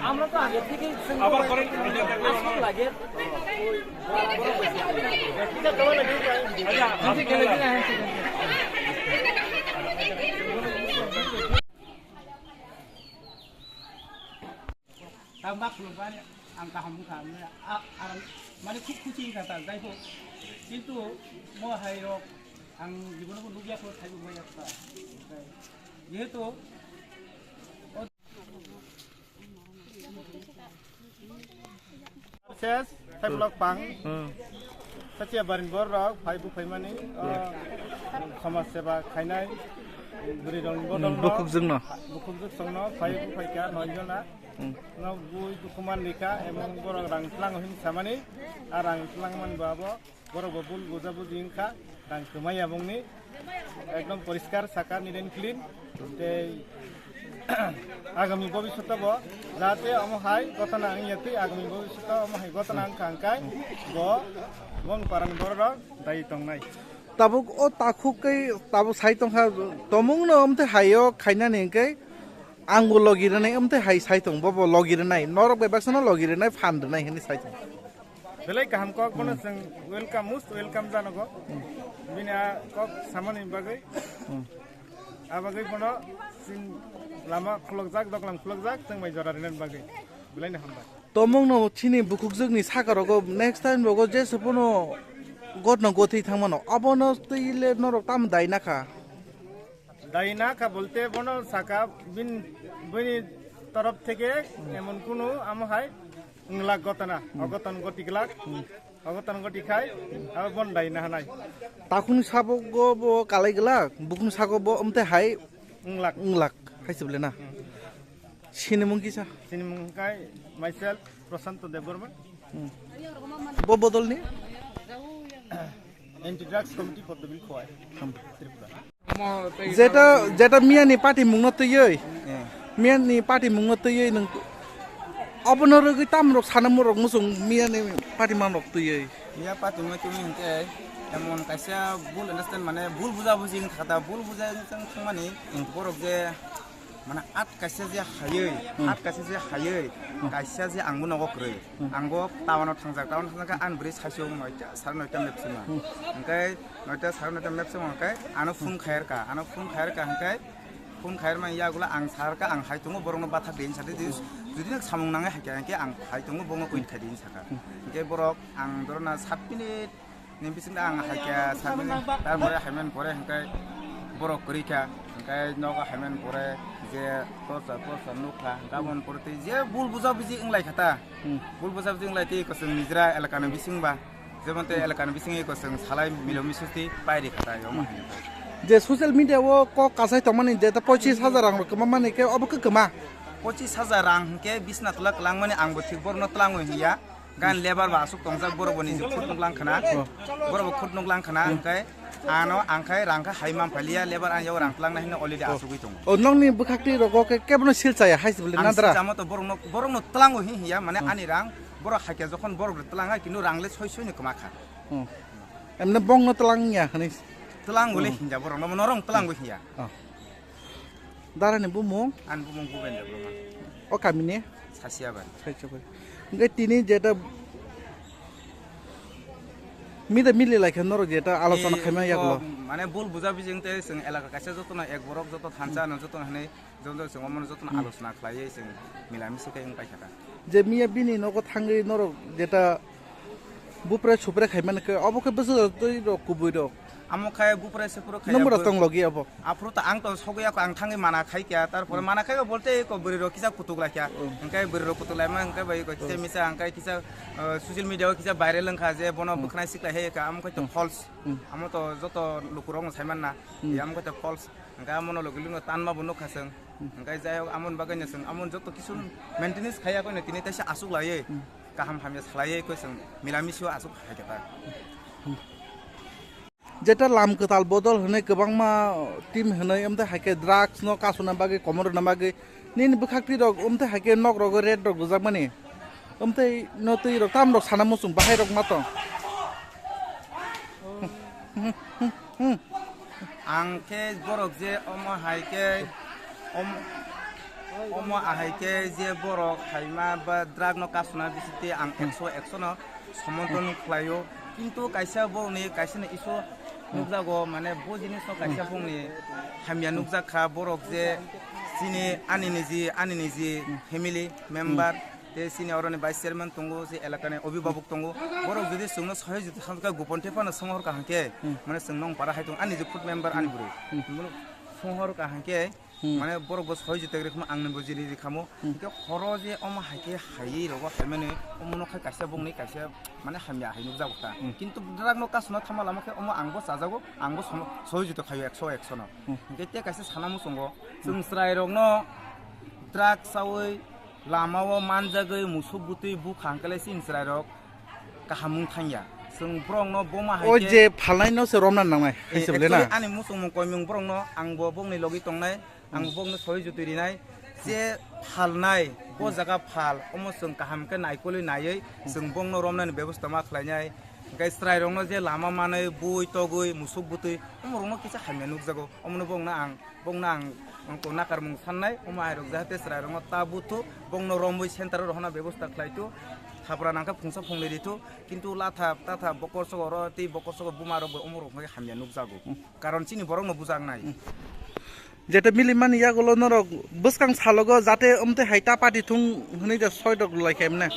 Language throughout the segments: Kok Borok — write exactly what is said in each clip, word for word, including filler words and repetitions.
আমরা তো আগে থেকেই আবার করেন। আসল লাগে। Tang bak khulumkha ang kaham wngkha, ang, ang mane khub khusi wngkha ta, jai hok. Kintu mo hai rok ang jibono bo nukya kho, thaibo maya kha. Jehetu Ses, taibolok pang. Hmm. Sachi abarin bor rok, phai bu phaimani, oh, samaj seba khainai, bwrwi rok ni bodol no, bukhuk jwk no. Bukhuk jwk song no, phai bu phai kha, noi jona. Hmm. No bui dukhuman rikha, emon borok rang tlang hin samani, a rang tlang man bo abo, borok bo bul buja buji wngkha, rang kwmai abongni, ekdom poriskar saka, neat and clean, tei agami bobishoto bo jate omo hai gotana wngya tei agami bobishoto omo hai gotana wngkha hwnkhe bo bong parang borok rok dai tongnai. Tabuk o takhuk kai tabuk sai tongkha, tomung no omte hayo khainani hwnkhe ang bo logi rwnai omte hai sai tong, bo bo logi rwnai, norok bai baksa no logi rwnai, phan rwnai hinwi sai tong. Belai kaham kok, bono chwng welcome, most welcome janogo. Bini a kok samani bagwi. Hmm. A bagwi bono chwng lama khulokjak, doklam khulokjak, chwng bai jora rinani bagwi. Belai no hambai. Tomung no chini bukhukjwk ni saka rogo next time rogo jesa bono gotno gotwi thangmano. Abono twi le norok tamo dai nakha. Daina kha bolte bono saka bin, bini torof theke emon kunu amo hai wngla gotana, ogoton goti glak, ogoton goti khai, abo bon daina hanai. Takhuni sabogo bo kalai glak, bukuni sago bo omte hai Wngla. Wngla hai se bole na. Hmm. Sinimung kisa? Sinimung kai myself Prashanto Debbarma. Hmm. Bo bodol ni? Anti Drugs Committee for the Bill Khowai, Tripura. Jeta, jeta miya ni party mungno twiwi. Eh. Miya ni party mungno twiwi nwng abono rwgwi tamrok sanamorok muchung miya ni party manrok twiwi. Miya party mungno twiwi hwnkhe emon kaisa bul understand mane bul buja buji wngkha ta, bul buja wng thangmani borok je mane at kaisa je haywi, hmm, at kaisa je haywi, hmm, kaisa je angbo nogo kwrwi. Hmm. Angbo tawano thangjak, tawano thangjak khe ani bwrwi saichung noita, sare noita mepsima. Hmm. Hwnkhe noita sare noita mepsima hwnkhe ano phone khairka, ano phone khairka hwnkhe phone khairma yagulo ang sarka ang hai tongo borokno bathak din sadi di, jodi nok samung nangai hai khe ang hai tongo bono wait khai din saka. Hmm. Hwnkhe borok ang dorona sat minute ni bisingo ang hai khe sat minute, tarpore haiman pore hwnkhe borok kwrwi kha, hwnkhe nogo haiman pore je torsa torsa nukha, hwnkhe aboni pore tei je bul buja buji wnglai kha ta. Hmm. Bul buja buji wnglai tei kwchwng nijra elakani bising ba, jemon tei elakani bising eko chwng salai milo misosti pairi kha ta, omo hai. Je social media o kok kasai tongmani je ta pochis hajar rang rok kwma mani khe obo khe kwma? Pochis hajar rang hwnkhe bisna twla kwlangmani ang bo thik borokno twlangwi hwnya. Gan lebar ba aswk tongjak, borok bo nijwk khut nuk lang khna. Oh. Borok bo khut nuk lang khna, hmm, hwnkhe ano ang khai rang kha hai man phailiya, lebar ang yago rang twlang nai hwnwi already, oh, asugwi tongo. Oh, nokni bwkhak twi rogo khe kebono sil chaya hai se bole nadra. Ang sil chama to borokno, borokno twlango hi hiya, mane, hmm, ani rang borok hakhe jokhon borok twlang hai, kintu rang le soi soi ni kwma kha. Hmm. Emne bongno twlang ya hwnwi. Twlang bole, hmm, hinja borokno, norong twlang bo hiya. Oh. Dara ni bumung? Ani bumung Bhupen Debbarma. O kami ni? Sasia bai. Sasia bai. Hingke tini jeta mida mili lai khe norok jeta alochona khaima yagulo. Mane bul buja bijing tei chwng elaka kaisa jotono ek borok joto thansa, hmm, ano jotono hinwi joto chwng omono jotono, hmm, alochona khlaiwi chwng mila misi khe wng paikha ta. Je miya bini nogo thangwi norok jeta bupre supre khaimani khe obo khe bwswk twi rok kubui rok. Amo khe bupre supre khai. Nwng bwrok tong logi abo? Aphuru ta ang to sogwi ako ang thangwi mana khai kya, tarpore, hmm, mana khai bolte ko bwrwi rok kisa kutuk lai kya. Hmm. Hwnkhe bwrwi rok kutuk lai ma hwnkhe bai ko kisa, hmm, misa hwnkhe kisa, uh, social media o kisa viral wngkha je bono, hmm, bwkhnai siklai hai kha, amo khe to, hmm, false. Hmm. Amo to joto lukurok no sai manna. Hmm. Amo khe to false. Hwnkhe amo no logi lino tanma bo nukha chwng. Hwnkhe jai hok, amoni bagwi no chwng amoni joto kisu maintenance khaiya khe no tini teisa aswk laiwi, hmm, kaham hamya salaiwi khe chwng mila misio aswk hai khe ta. Jeta lam kwtal bodol hwnwi kwbangma team hwnwi, amtwi hai khe drugs no kasuna bagwi, komor rwna bagwi Nini bwkhak twi rok umtwi hai khe nok rogo red rok gujak mani. Umtwi no twi rok tam rok sana muchung bahai rok ma tong. Ang khe borok je omo hai khe om- omo ahai khe je borok haima ba drug no kasuna bisite ang ekso ekso no somontoni khlaio, kintu kaisa bokni kaisa ni isu nukjago, mane bo jinis no kaisa bokni hamya nukjak kha, borok je chini ani niji ani niji family member te chini oroni vice chairman tongo, je elakani obhibhabok tongo, borok jodi chwngno sohojogita kha gopon tephano swngo hor kaham khe mane chwng nong para hai tong ani je food member ani bwrwi swngo hor kaham khe mane borok bo soi jotagri khamo ang nangbo jiri ri khamo hingke horo je omo hai khe haywi rogo haimani omo no khai kaisa bongni kaisa mane hamya hai nukjago ta kintu drug no kasuna thama lama khe omo ang bo chajago ang bo somo- soi jotag khayo ekso ekso no hingke te kaisa sana muchungo chwng chwrai rok no drug chawi lama o manjagwi musuk bwtwi bukha hingke le chini chwrai rok kaham wng thangya chwng borok no boma hai O khe je phalnai no se romna nangnai. Hai se bole na. Actually, ani muchungmung koimung borokno ang bo bokni logi tongnai, ang bokno soi jutui rinai. Je phalnai, bo jaga phal, omo chwng kaham khe naikolwi naiwi chwng bokno romnani bebosta ma khlainai. Hingke chwrairokno je lama manwi, bui togwi, musuk bwtwi, omorokno kisa hamya nukjago. Omono bokno ang, bokno ang, ang nakarmung sannai, omo airok jahate chwrairokno ta buthu, bokno romwi center o rohorna bebosta khlaitu. Thapra nangkhe phungsa phungnwi ritu, kintu latha tatha bokorsok oro tei bokorsok buma rok bai omorok hwnkhe hamya nukjago. Karon chini borokno bujaknai. Jete milimani yagulo norok bwskang salogo jate umtwi hai ta pati thung hwnwi da soi rok lai khe mne.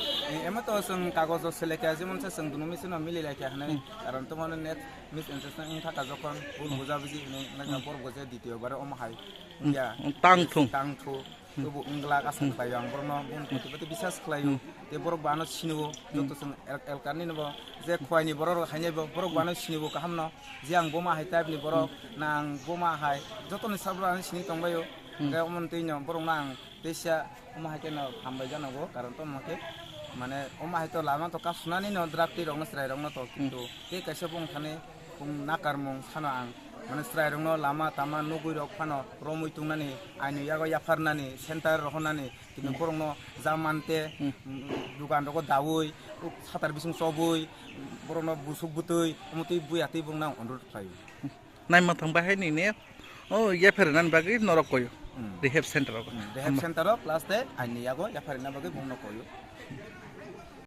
Ema to chwng kagojo selekya jemon se chwng duno misino mili lai khe hwnwi. Karon to mane net misunderstanding wng thaka jokhon bul buja buji hwnwi wngkha borok bo je ditio bare omo hai. Ya. Tang thung. Tang thu. Tubu wngla asa khlaio ang borokno bumung pati pati bisas khlaio. Te borok bano sinio joto chwng el- elkarni no bo je khwai ni borok rok hainai bo borok bano sinio kaham no je ang boma hai type ni borok na ang boma hai joto ni sabra ani sini tongbaio. Hingke omo twi no borok no ang teisa omo hai khe no hambai jano go karon to omo khe mane omo hai to lama to kasunani no drug twi rok no chwrai rok no to kintu tei kaisa bong thani bung nakarmung sano ang mane chwrai rok no lama tama nugui rok phano romwi tungnani aini yago yapharnani center rohornani kintu borokno jamante dukan rogo daui satar bising chobui borokno busuk butui omotwi buya twi borokno ang onurodh khlaio. Naima thang bahai nini o yapher nan bagwi norok koyo. Rehab center o. Rehab center o plus te aini yago yapharina bagwi borokno koyo.